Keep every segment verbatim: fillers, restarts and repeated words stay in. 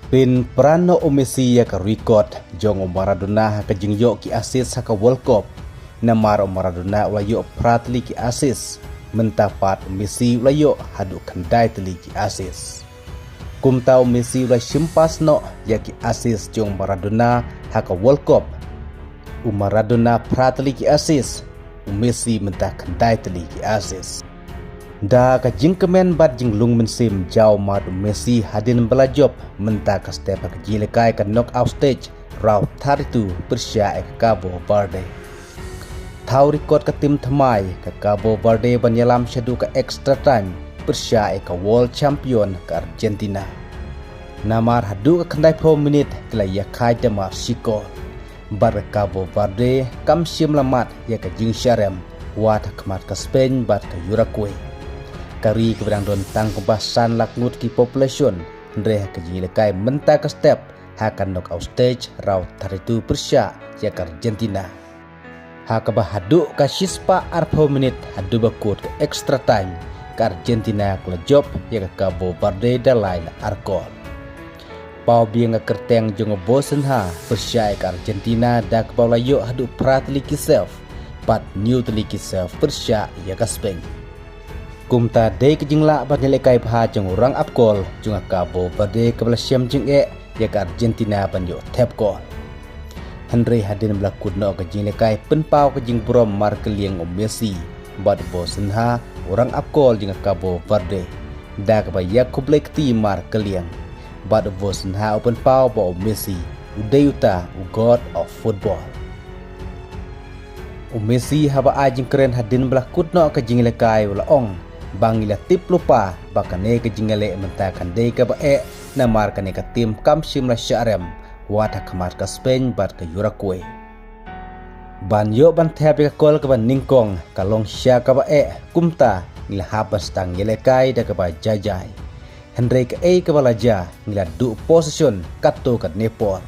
Pynpran noh u Messi ïa ka record jong u Maradona ha ka jingïoh ki assist ha ka World Cup. Namar u Maradona u la ïoh phra tylli ki assist, mynta pat u Messi u la ïoh haduh khyndai tylli ki assist. Kumta u Messi u la shim pass noh ïa ki assist jong u Maradona ha ka World Cup. U Maradona phra tylli ki assist, u Messi mynta khyndai tylli ki assist. Da ka jingkmen bad jinglung mynsiem jaw mad u Messi hadien ba la jop mynta ka step ha ka jingïalehkai ka knockout stage round thirty-two pyrshah ïa ka Cabo Verde. Thaw record ka tim thymmai ka Cabo Verde ban ïalam shaduh ka extra time pyrshah ïa ka world champion ka Argentina. Namar haduh ka khyndai phew minit ki la ïakhaid da mar shi kol. Bad ka Cabo Verde kam shym la mad ïa ka jingshah rem wat ha khmat ka Spain bad ka Uruguay. Ka ri kaba dang don tang kumba san lak ngut ki population, hynrei ha ka jingïalehkai mynta ka step ha ka knockout stage round thirty-two pyrshah ïa ka Argentina. Ha kaba haduh ka shispah arphew minit haduh ba kut ka extra time, ka Argentina ka la jop ïa ka Cabo Verde da lai la ar kol. Paw biang ka kyrteng jong u Vozinha pyrshah ïa ka Argentina da kaba u la ïoh haduh phra tylli ki save bad hynñiew tylli ki save pyrshah ïa ka Spain. Kumta dei ka jinglah ban ïalehkai bha jong u rangap kol jong ka Cabo Verde kaba la shem jingeh ïa ka Argentina ban ïoh thep kol. Hynrei hadien ba la kut noh ka jingïalehkai pynpaw ka jingburom markylliang u Messi bad u Vozinha, u rangap kol jong ka Cabo Verde, da kaba ïa khublei kti markylliang. Bad u Vozinha u pynpaw ba u Messi u dei uta u god of football. U Messi haba ai jingkren hadien ba la kut noh ka jingïalehkai u la ong ba ngi la tip lypa ba kane ka jingïaleh mynta kan dei kaba eh namar kane ka tim kam shym la shah rem wat ha khmat ka Spain bad ka Uruguay. Ban ïoh ban thep ïa ka kol kaba nyngkong ka long shisha kaba eh, kumta ngi la hap ban sdang ïalehkai da kaba jai jai. Hynrei kaei kaba la jia, ngi la duh possession katto katne por.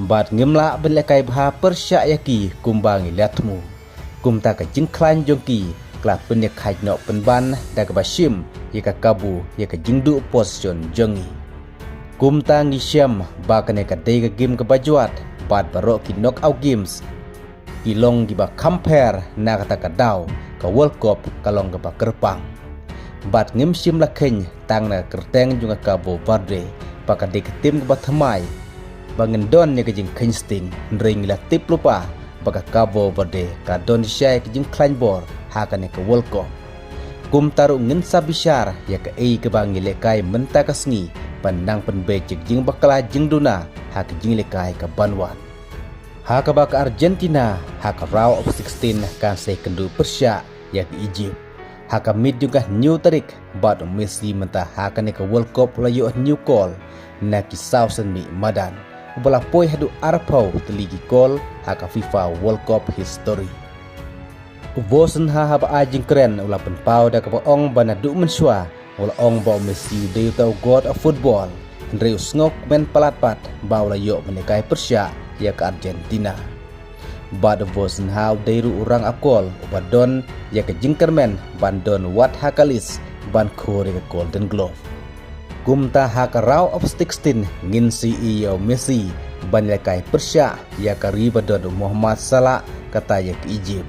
Bad ngim lah ban ïalehkai bha pyrshah ïa ki kumba ngi la thmu. Kumta ka jingkhlaiñ jong ki ka la pynïakhaid noh pynban da kaba shim ïa ka kabu ïa ka jingduh possession jong ngi. Kumta ngi shem ba kane ka dei ka game kaba jwat bad baroh ki knockout games ki long kiba kham pher, na kata ka daw ka World Cup ka long kaba kyrpang. Bad ngim shym la kheiñ tang na ka kyrteng jong ka Cabo Verde ba ka dei ka tim kaba thymmai ba ngin don ïa ka jingkheiñ sting, hynrei ngi la tip lypa ba ka Cabo Verde ka la don shisha ïa ka jingkhlaiñ bor ha kane ka World Cup. Kumta ruh ngin sa bishar ïa kaei kaba ngi ïalehkai mynta ka sngi ban nang pynbeit ïa ka jingbakla jingduna ha ka jingïalehkai kaban wan. Ha kaba ka Argentina ha ka round of sixteen kan sa ïakynduh pyrshah ïa ka Egypt. Ha ka miet jong ka hynñiew tarik, bad u Messi mynta ha kane ka World Cup u la ïoh hynñiew kol na ki saw sien mih madan, uba la poi haduh arphew tylli ki kol ha ka FIFA World Cup history. U Vozinha haba ai jingkren u la pynpaw da kaba ong ba naduh mynshuwa u la ong ba u Messi u dei uta u god of football, hynrei u sngewkmen palat pat ba u la ïoh ban ïalehkai pyrshah ïa ka Argentina. Bad u Vozinha u dei ruh u rangap kol uba don ïa ka jingkyrmen ban don wat ha ka list ban khur ïa ka Golden Glove. Kumta ha ka round of sixteen ngin sa ïohi ïa u Messi ban ïalehkai pyrshah ïa ka ri ba don u Mohamed Salah, kata ïa ka Egypt.